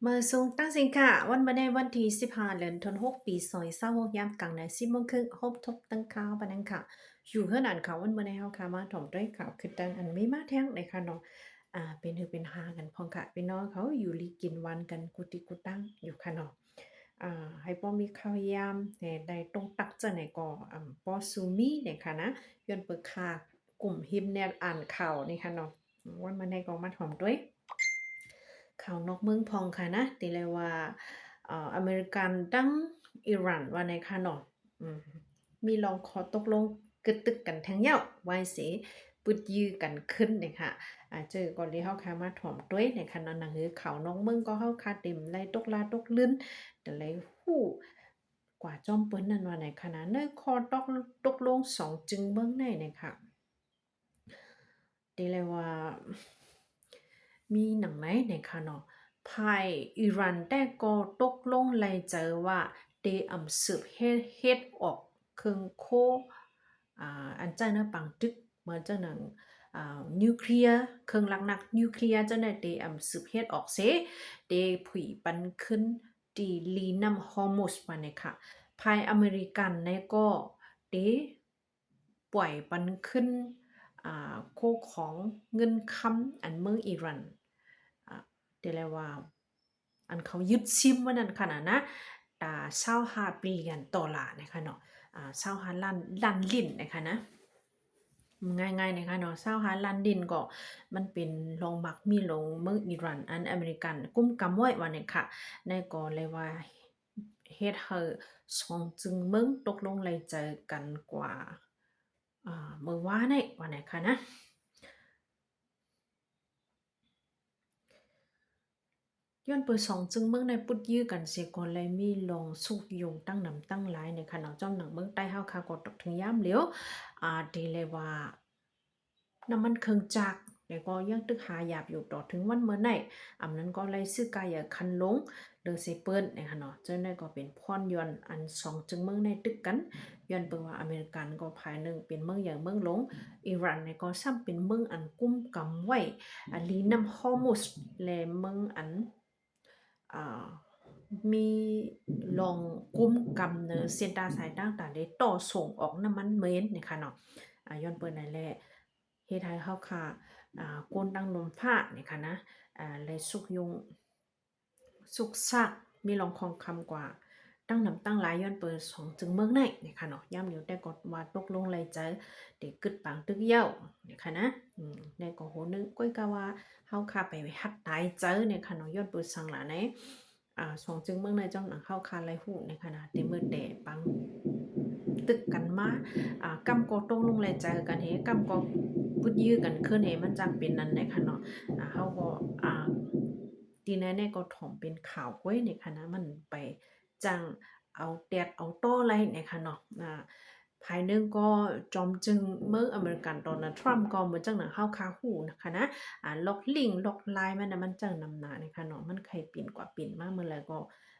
ມາສົ່ງຕັ້ງສິນຄ້າ ວັນມື້ໃນວັນທີສິບຫ້າ ເດືອນທັນວາ ປີສອງພັນຊາວຫົກ ຍາມກາງໃນ ສິບໂມງເຄິ່ງ ພົບທົບຕັ້ງຂ່າວປານນັ້ນຄ່ະ. ຢູ່ເຮືອນອ່ານຂ່າວ ວັນມື້ໃນເຮົາຄ່ະ ມາຖ່ອມດ້ວຍຂ່າວຄືນຕັ້ງອັນມີມາແທງໃນຄ່ະເນາະ. ອ່າ ເປັນຫືເປັນຫາກັນພ້ອງຄ່ະ ພີ່ນ້ອງເຮົາຢູ່ດີກິນຫວານກັນ ກຸຕິກຸຕັງຢູ່ຄ່ະເນາະ. ອ່າ ໃຫ້ພໍມີຂ່າວຍາມ ໃຫ້ໄດ້ຕົງຕັກຈັ່ງໃດກໍ ອ່າ ພໍສູ່ມີໃນຄ່ະນະ ຍ້ອນເປີກຄ່າ ກຸ່ມຮິບແນມອ່ານຂ່າວນີ້ຄ່ະເນາະ. ວັນມາໃນກໍມາຖ່ອມດ້ວຍຂ່າວນອກເມືອງພ້ອງຄ່ະນະ ທີ່ເລີຍວ່າ ເອີ ອາເມລິກັນທັງອີຣານວ່າໃນຄ່ະເນາະ ອືມ ມີລອງຂໍ້ຕົກລົງກຶດຕຶກກັນແທ່ງຍາວ ໄວ້ເສປຶດຍືກັນຂຶ້ນເດ້ຄ່ະ. ອາ ເຈີກໍເລີຍເຮົາຄ່ະມາຖ່ອມດ້ວຍໃນຂະນະ ໜັງສືຂ່າວນອກເມືອງກໍເຮົາຄ່ະເຕັມໄດ້ຕົກລາຕົກລື່ນ ແຕ່ໄດ້ຮູ້ກວ່າຈອມເປີ້ນນັ້ນວ່າໃນຂະນະ ໃນຂໍ້ຕົກ ຕົກລົງສອງຈຶງເມືອງໃນ ໃນຄ່ະ ທີ່ເລີຍວ່າ ມີໜັງໃນ ໃນຄ່ະເນາະ ຝ່າຍອີຣານແຕ່ກໍຕົກລົງໄລ່ໃຈວ່າ ເຕອຳສືບເຮັດ ເຮັດອອກເຄື່ອງໂຄ ອາ ອັນໃຈໃນປາງຕຶກ ເໝືອນຈັ່ງໜັງ ອາ ນິວເຄລຍ ເຄື່ອງຫຼັກນັກນິວເຄລຍຈັ່ງໃດ ເຕອຳສືບເຮັດອອກເສ ເຕຜຸຍປັນຄືນທີ່ລີນ້ຳຮໍມຸດວ່າໃນຄ່ະ. ຝ່າຍອາເມລິກັນໃນກໍເຕ ປ່ອຍປັນຄືນ ອາ ໂຄຂອງເງິນຄຳອັນເມືອງອີຣານ ອາ ທີ່ເລີຍວ່າ ອັນເຂົາຍຶດຊິມວ່ານັ້ນຂະນະນະ ຕາຊາວຫ້າບິລຽນໂດລາໃນຂະເນາະ ອາ ຊາວຫ້າລ້ານ ລ້ານຫຼຽນໃນຂະນະ ງ່າຍໆ ໃນຂະເນາະ ຊາວຫ້າລ້ານຫຼຽນກໍມັນເປັນລອງໝາກມີຫຼວງເມືອງອີຣານ ອັນອາເມລິກັນກຸມກຳໄວ້ວ່າໃນຂະ ໃນກໍເລີຍວ່າ ເຮັດໃຫ້ສອງຈຶງເມືອງຕົກລົງໄລ່ໃຈກັນກວ່າ ອາ ເມື່ອວານນີ້ວ່າໃນຂະນະ ຍ້ອນເປີສອງຈຶງເມືອງໃນປຸດຢື້ກັນເສຍກ່ອນ ແລະ ມີລອງຊຸກຍູ້ຕັ້ງນຳຕັ້ງຫຼາຍໃນຂະນະ ຈອມໜັງເມືອງໃຕ້ເຮົາຄ່ະ ກໍຕົກເຖິງຍາມຫຼຽວ ອາ ທີ່ເລີຍວ່າ ນ້ຳມັນເຄື່ອງຈັກ ແລະ ກໍຍັງຕຶກຫາຢາບຢູ່ຕໍ່ເຖິງວັນເມື່ອໃນ ອຳນັ້ນກໍໄລ່ຊື້ກາເຢີຄັນລົງເດີເຊເປິນໃນຂະເນາະ ເຈົ້າໃນກໍເປັນພອນຍ້ອນອັນສອງຈຶງເມືອງໃນຕຶກກັນ ຍ້ອນເປີວ່າອາເມລິກັນກໍຝ່າຍໜຶ່ງເປັນເມືອງໃຫຍ່ເມືອງຫຼວງ ອີຣານໃນກໍຊ້ຳເປັນເມືອງອັນກຸມກຳໄວ້ ອາ ລີນ້ຳຮໍມຸດ ແລະ ເມືອງອັນ ອາ ມີລອງກຸມກຳເນີເສັ້ນທາງສາຍຕ່າງໆ ໄດ້ຕໍ່ສົ່ງອອກນ້ຳມັນເມນໃນຂະເນາະ ອາ ຍ້ອນເປີໃນແລະ ເຮັດໃຫ້ເຮົາຄ່ະ ອາ ໂກນຕັ້ງລົມຟ້າໃນຂະນະ ອາ ແລະ ຊຸກຍູ້ ຊຸກຊາກ ມີລອງຂອງຄຳກວ່າ ຕັ້ງນຳຕັ້ງຫຼາຍ ຍ້ອນເປີສອງຈຶງເມືອງໃນໃນຂະເນາະ ຍາມດຽວແຕ່ກໍວ່າຕົກລົງໄລ່ໃຈ ໄດ້ກຶດປາງຕຶກເຍົາໃນຂະນະ ອືມ ໃນກໍໂຫໜຶ່ງ ກ້ອຍກະວ່າເຮົາຄ່ະໄປຮັກຕາຍໃຈໃນຂະເນາະ ຍ້ອນເປີສັງຫຼາໃນ ອາ ສອງຈຶງເມືອງໃນ ຈອມໜັງເຮົາຄ່ະໄລ່ຮູ້ໃນຂະນະ ແຕ່ເມື່ອແຕ່ປາງຕຶກກັນມາ ອາ ກຳກໍຕົກລົງໄລ່ໃຈກັນເຮ ກຳກໍປຶດຢືກັນຂຶ້ນເຮ ມັນຈັ່ງເປັນນັ້ນໃນຂະເນາະ ອາ ເຮົາກໍ ອາ ທີ່ແນ່ໆກໍຖອມເປັນຂ່າວກ້ວຍໃນຂະນະ ມັນໄປຈັ່ງເອົາແຕດເອົາຕໍ່ໄລ່ໃນຂະເນາະ ອາ ຝ່າຍໜຶ່ງກໍຈອມຈຶງເມືອງອາເມລິກັນ ໂດນັລ ທຣຳ ກໍເໝືອນຈັ່ງໜັງເຮົາຄ່ະຮູ້ນະຄະນະ ອາ ລັອກລິ້ງລັອກລາຍມັນນະ ມັນຈັ່ງນຳໜ້າໃນຂະເນາະ ມັນໄຄເປັນກວ່າເປັນມາເມື່ອໃດກໍ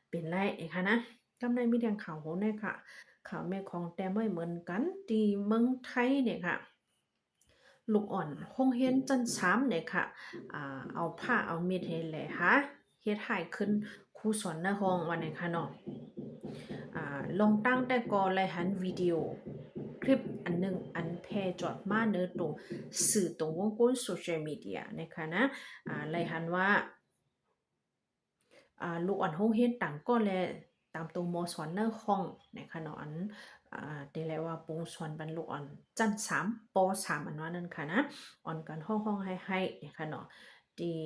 ເປັນໄດ້ໃນຂະນະ ກຳໃນມີແຕ່ຂ່າວໂຫໃນຂະ ຂ່າວແມ່ຂອງແຕ້ມໄວ້ເໝືອນກັນ ທີ່ເມືອງໄທໃນຂະ ລູກອ່ອນໂຮງຮຽນຊັ້ນສາມໃນຂະ ອາ ເອົາຜ້າເອົາມີດໃຫ້ແຫຼຫາ ເຮັດຮ້າຍຂຶ້ນຄູສອນໃນຫ້ອງວ່າໃນຂະເນາະ ອາ ລອງຕັ້ງແຕ່ກໍໄລ່ຫັນວິດີໂອຄລິບອັນໜຶ່ງ ອັນແຜ່ຈອດມາເນີຕົງສື່ຕົງວົງກົ້ນໂຊຊຽວມີເດຍໃນຂະນະ ອາ ໄລ່ຫັນວ່າ ອາ ລູກອ່ອນໂຮງຮຽນຕ່າງກໍແລະ ຕາມໂຕໝໍສອນໃນຫ້ອງໃນຂະເນາະ ອັນ ອາ ແຕ່ແລະວ່າປົງສອນບັນລູກອ່ອນຊັ້ນສາມ ປໍສາມ ອັນວ່ານັ້ນຂະນະ ອ່ອນກັນຮ້ອງໆໄຫ້ໆໃນຂະເນາະ ທີ່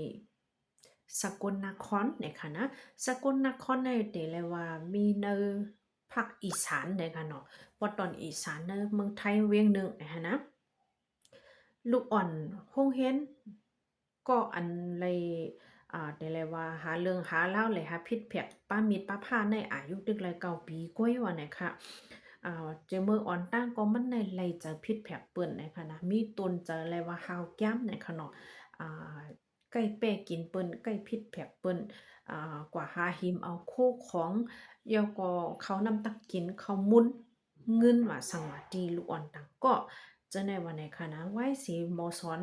ສະກົນນະຄອນໃນຂະນະ ສະກົນນະຄອນໃນ ແຕ່ແລະວ່າມີໃນພາກອີສານໃນຂະເນາະ ປອດຕອນອີສານໃນເມືອງໄທວຽງໜຶ່ງໃນຂະນະ ລູກອ່ອນໂຮງຮຽນ ກໍອັນໄລ ອາ ແຕ່ແລະວ່າຫາເລື່ອງຫາລາວ ແລະ ຫາຜິດແຜກປະມິດປະພາໃນອາຍຸຕຶກໄລເກົ້າປີກວ່າວ່າໃນຂະ ອາ ເຈີເມືອອ່ອນຕ່າງກໍມັນໃນໄລໃຈຜິດແຜກເປີ້ນໃນຂະນະ ມີຕົນໃຈແລະວ່າຫາວແກ້ມໃນຂະເນາະ ອາ ໄກ່ແປ້ກິນເປີ້ນ ໄກ່ຜິດແຜກເປີ້ນ ອາ ກວ່າຫາຫິມເອົາໂຄຂອງ ແລ້ວກໍເຂົ້ານ້ຳຕັກກິນ ເຂົ້າມຸນ ເງິນວ່າສັງວ່າ ທີ່ລູກອ່ອນຕ່າງກໍ ເຈົ້າໃນວ່າໃນຂະນະ ໄວ້ເສໝໍສອນ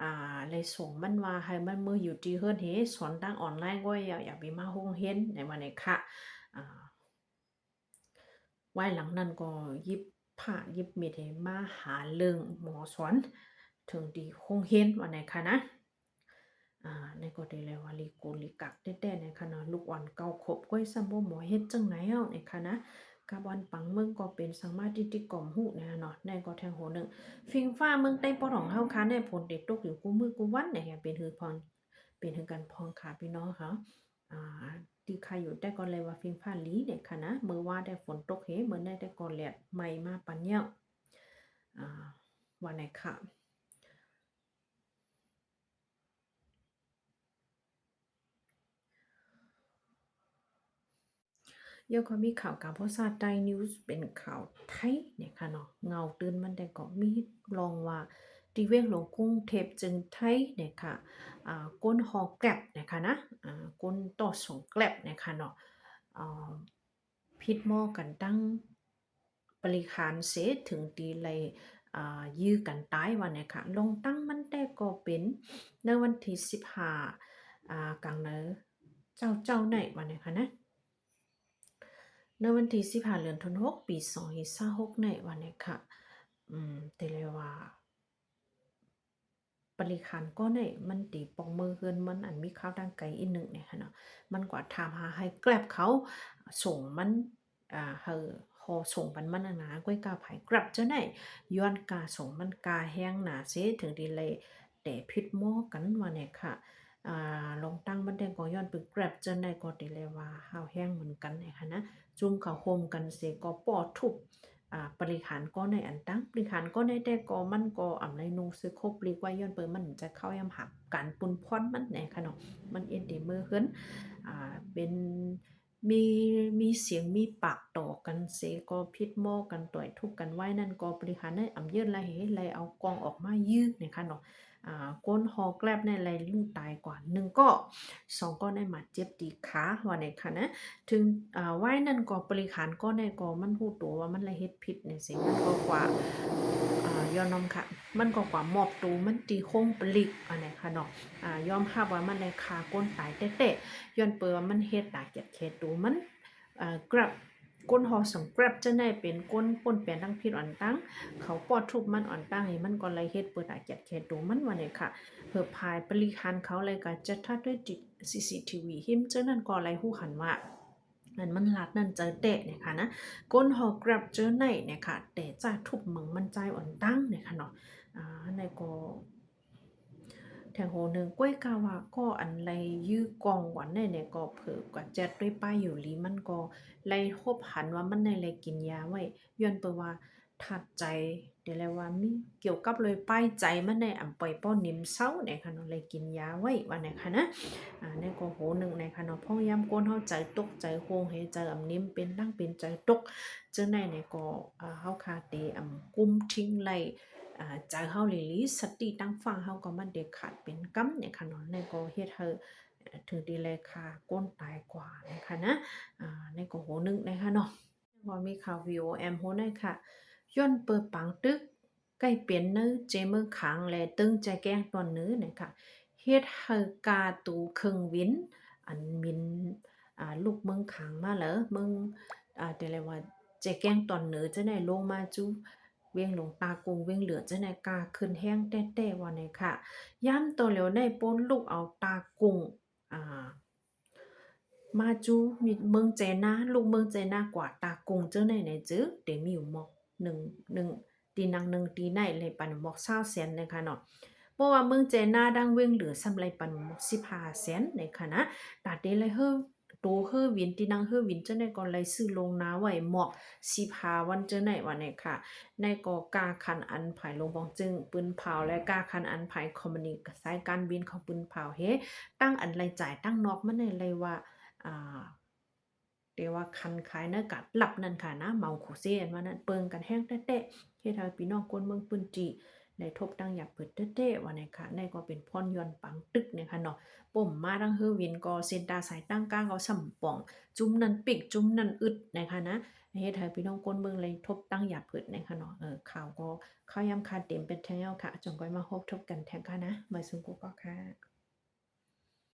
ອ່າ ແລະ ສົ່ງມັນວ່າໃຫ້ມັນເມືອຢູ່ທີ່ເຮືອນເຫ ສອນທາງອອນລາຍກໍຢ່າ ຢ່າໄປມາໂຮງຮຽນ ແນວວ່າແນວຄະ. ອ່າ ວາຍຫຼັງນັ້ນກໍຫຍິບພ້າຫຍິບມີດໃຫ້ມາຫາເລື່ອງໝໍສອນເຖິງທີ່ໂຮງຮຽນ ວ່າແນວຄະນະ. ອ່າ ໃນກໍໄດ້ແລ້ວວ່າລິກຸນລິກັກແທ້ໆ ແນວຄະເນາະ ລູກອ່ອນເກົ້າຂວບກ້ອຍຊ້ຳບໍ່ໝໍເຮັດຈັ່ງໃດເອົາ ແນວຄະນະ. ກັບອັນປາງເມືອງກໍເປັນສັງມາທິຕິກອມຮູ້ ແນວເນາະ. ໃນກໍແທ່ງໂຫໜຶ່ງ ຟິງຟ້າເມືອງໃຕ້ປອດຂອງເຮົາຄະ ໃນຝົນໄດ້ຕົກຢູ່ຄູ່ມື້ຄູ່ວັນ ແນວເປັນຄືພອງ ເປັນຄືກັນພອງຄະພີ່ນ້ອງເຮົາ. ອ່າ ທີ່ຄະຢູ່ແຕ່ກໍແລວ່າຟິງຟ້າຫຼີ ແນວຄະນະ. ເມື່ອວານໄດ້ຝົນຕົກເຮ ເມື່ອໃນໄດ້ກໍແລດໃໝ່ມາປັນຍາວ ອ່າ ວ່າແນວຄະ. ແລ້ວກໍມີຂ່າວການພາສາໃຕ້ News ເປັນຂ່າວໄທ ແນວຄະເນາະ. ເງົາຕື່ນມັນແຕ່ກໍມີລອງວ່າ ທີ່ວຽງຫຼວງກຸງເທບເຈີງໄທ ແນວຄະ ອ່າ ກົ້ນຫໍແກຣັບ ແນວຄະນະ ອ່າ ກົ້ນຕໍ່ສົ່ງແກຣັບ ແນວຄະເນາະ ຜິດມໍກັນຕັ້ງບໍລິຫານເສ ເຖິງຕີໄລ່ ອ່າ ຢື້ກັນຕາຍ ວ່າແນວຄະ. ລອງຕັ້ງມັນແຕ່ກໍເປັນໃນວັນທີສິບຫ້າ ອ່າ ກາງເນີ ເຈົ້າໆ ໃນ ວ່າແນວຄະນະ ໃນວັນທີສິບຫ້າ ເດືອນທີຫົກ ປີສອງພັນຊາວຫົກ ໃນ ວ່າແນວຄະ. ອືມ ແຕ່ແລວ່າ ບໍລິຫານກໍໃນມັນຕີປ່ອງເມືອເຮືອນມັນ ອັນມີຂ່າວທາງໄກອີກໜຶ່ງ ແນວຄະເນາະ. ມັນກວ່າຖາມຫາໃຫ້ແກຣັບເຂົາສົ່ງມັນ ອ່າ ໃຫ້ຫໍສົ່ງປັນມັນຫັ້ນນະ ກ້ອຍກາພາຍແກຣັບເຈົ້າໃນ ຍ້ອນກາສົ່ງມັນກາແຮງໜາເສ ເຖິງໄດ້ແຕ່ຜິດມໍກັນ ວ່າແນວຄະ. ອ່າ ລອງຕັ້ງມັນແຕ່ກໍຍ້ອນເປັນແກຣັບເຈົ້າໃນກໍໄດ້ແລວ່າຫ້າວແຮງເໝືອນກັນ ແນວຄະນະ. ຈຸ່ມເຂົາໂຮມກັນເສກໍປ້ອະທຸບ ອ່າ ບໍລິຫານກໍໃນອັນຕັ້ງ ບໍລິຫານກໍໃນແຕ່ກໍມັນກໍອຳໄລນຸ່ງເສື້ອໂຄບລີກໄວ້ ຍ້ອນເປີມັນຈະເຂົ້າຍາມຫາການປຸນພອນມັນ ແນວຄະເນາະ. ມັນເອັດດີເມືອເຮືອນ ອ່າ ເປັນ ມີ ມີສຽງມີປາກຕໍ່ກັນເສກໍຜິດມໍກັນ ຕ່ອຍທຸບກັນໄວ້ນັ້ນກໍ ບໍລິຫານໃນອຳເຢີດໄລ່ເຫ ໄລ່ເອົາກ້ອງອອກມາຢື້ ແນວຄະເນາະ. ອ່າ ກົ້ນຫໍແກຣັບໃນໄລ່ລູກຕາຍກວ່າໜຶ່ງກໍ ສອງກໍໃນບາດເຈັບທີ່ຂາ ວ່າແນວຄະນະ. ເຖິງ ອ່າ ໄວ້ນັ້ນກໍ ບໍລິຫານກໍໃນກໍມັນຮູ້ໂຕວ່າມັນໄລ່ເຮັດຜິດໃນເສ ມັນກໍກວ່າ ອ່າ ຍ້ອນນ້ອມຄະ ມັນກໍກວ່າມອບໂຕມັນທີ່ໂຮງຜະລິດ ວ່າແນວຄະເນາະ. ອ່າ ຍອມຮັບວ່າມັນໄດ້ຂ້າຄົນຕາຍແທ້ໆ ຍ້ອນເປີວ່າມັນເຮັດຕາກຽດແຄໂຕມັນ. ອ່າ ແກຣັບ ກົ້ນຫໍສອງແກຣັບເຈົ້າໃນເປັນຄົນປົ້ນແປນທາງຜິດອ່ອນຕັ້ງ ເຂົາປ້ອະທຸບມັນອ່ອນຕັ້ງ ໃຫ້ມັນກໍໄລ່ເຮັດເປີຕາກຽດແຄໂຕມັນ ວ່າແນວຄະ. ເພິ່ນພາຍບໍລິຫານເຂົາໄລ່ກາຈັດທັດດ້ວຍ ຊີ ຊີ ທີ ວີ ຫິມເຈົ້ານັ້ນກໍໄລ່ຮູ້ຫັນວ່າ ອັນມັນລາດນັ້ນເຈົ້າແທ້ ແນວຄະນະ. ກົ້ນຫໍແກຣັບເຈົ້າໃນ ແນວຄະ ແຕ່ຈະທຸບມັງມັນຈ່າຍອ່ອນຕັ້ງ ແນວຄະເນາະ. ອ່າ ໃນກໍ ແທງໂຫໜຶ່ງ ກ້ວຍກາວ່າກໍອັນໄລ່ຢື້ກ້ອງກວ່າໃນ ໃນກໍເຜີກວ່າແຈັດດ້ວຍປ້າຍຢູ່ລີ ມັນກໍໄລ່ພົບຫັນວ່າມັນໄດ້ໄລ່ກິນຢາໄວ້ ຍ້ອນເປີວ່າທາດໃຈ ແຕ່ແລວ່າມີກ່ຽວກັບໂລຍປ້າຍໃຈມັນໃນ ອຳປ່ອຍປ້ອນນິມເຊົາ ໃນຄະເນາະ ໄລ່ກິນຢາໄວ້ ວ່າໃນຄະນະ. ອ່າ ໃນກໍໂຫໜຶ່ງ ໃນຄະເນາະ ພະຍາມຄົນເຮົາໃຈຕົກໃຈໂຮງເຮ ໃຈອຳນິມເປັນຕັ້ງເປັນໃຈຕົກ ເຈົ້າໃນ ໃນກໍ ອ່າ ເຮົາຄາເຕ ອຳ ກຸມທິງໄລ່ ອ່າ ໃຈເຮົາຫຼີໆ ສະຕິຕັ້ງຟັງເຮົາກໍມັນເດັດຂາດເປັນກຳ ໃນຄະເນາະ ໃນກໍເຮັດໃຫ້ ເອີ ເຖິງທີ່ໄລ່ຂ້າຄົນຕາຍກວ່າ ໃນຄະນະ. ອ່າ ໃນກໍໂຫໜຶ່ງ ໃນຄະເນາະ ກໍມີຂ່າວ ວີ ໂອ ເອັມ ໂຫໃນຄະ ຍ້ອນເປີປາງຕຶກ ໃກ້ເປັນໃນເຈເມືອງຄາງ ແລະ ເຕີງແຈແກ້ງຕອນເໜືອ ໃນຄະ ເຮັດໃຫ້ກາໂຕເຄື່ອງບິນ ອັນບິນ ອ່າ ລຸກເມືອງຄາງມາແລ້ວ ເມືອງ ອ່າ ແຕ່ລະວ່າ ແຈແກ້ງຕອນເໜືອ ຈະໄດ້ລົງມາຈຸ ວຽງຫຼວງຕາກຸງ ວຽງເຫຼືອ ຈະໄດ້ກາຂຶ້ນແຮງແຕ່ໆ ວ່າໃນຄະ. ຍາມຕໍ່ແລ້ວໃນ ໂປນລຸກເອົາຕາກຸງ ອ່າ ມາຈຸ ເມືອງແຈນາ ລຸກເມືອງແຈນາກວ່າຕາກຸງ ເຈົ້າໃນໃນເຈີ ເຕມີຢູ່ໝອກໜຶ່ງ ໜຶ່ງ ຕີນັງໜຶ່ງຕີໃນ ໄລ່ປັນໝອກຊາວແສນ ໃນຄະເນາະ. ເພາະວ່າເມືອງແຈນາ ດັ່ງວຽງເຫຼືອ ຊ້ຳໄລ່ປັນໝອກສິບຫ້າແສນ ໃນຄະນະ. ຕາເຕໄລ່ເຮີ ໂຕເຮີວິນ ຕີນັງເຮີວິນ ເຈົ້າໃນກໍໄລ່ຊື້ລົງນາໄວ້ໝອກສິບຫ້າວັນ ເຈົ້າໃນ ວ່າໃນຄະ. ໃນກໍກາຄັນອັນພາຍໂລບອງຈຶ່ງປືນເຜົາ ແລະ ກາຄັນອັນພາຍຄອມພານີສາຍການບິນເຂົາປືນເຜົາເຮ ຕັ້ງອັນລາຍຈ່າຍຕັ້ງນອກມັນໃນໄລ່ວ່າ ອ່າ ແຕ່ວ່າຄັນຂາຍໃນການລັບນັ້ນຄະນະ ເມົາຄູເຊ ອັນວ່ານັ້ນ ເປິງກັນແຮງແທ້ໆ ເຮັດໃຫ້ພີ່ນ້ອງຄົນເມືອງພື້ນທີ່ ໄດ້ທົບຕັ້ງຢາບເພີດແທ້ໆ ວ່າແນ່ຄ່ະ. ນີ້ກໍເປັນພອນຍ້ອນປາງຕຶກແນ່ຄ່ະເນາະ. ປົມມາທາງເຮີວິນກໍເສັ້ນຕາສາຍຕັ້ງກ້າງກໍສ່ຳປ່ອງ, ຈຸ່ມນັ້ນປິກ ຈຸ່ມນັ້ນອຶດແນ່ຄ່ະນະ. ເຮັດໃຫ້ພີ່ນ້ອງຄົນເບິ່ງໄດ້ທົບຕັ້ງຢາບເພີດແນ່ຄ່ະເນາະ. ເອີ ຂ່າວກໍ ຂ່າວຍາມຄ່າເຕັມເປັນແທ້ແລ້ວຄ່ະ. ຈັ່ງຄ່ອຍມາພົບທົບກັນແທ້ຄ່ະນະ. ບາຍ ຊຸງກູກໍຄ່ະ.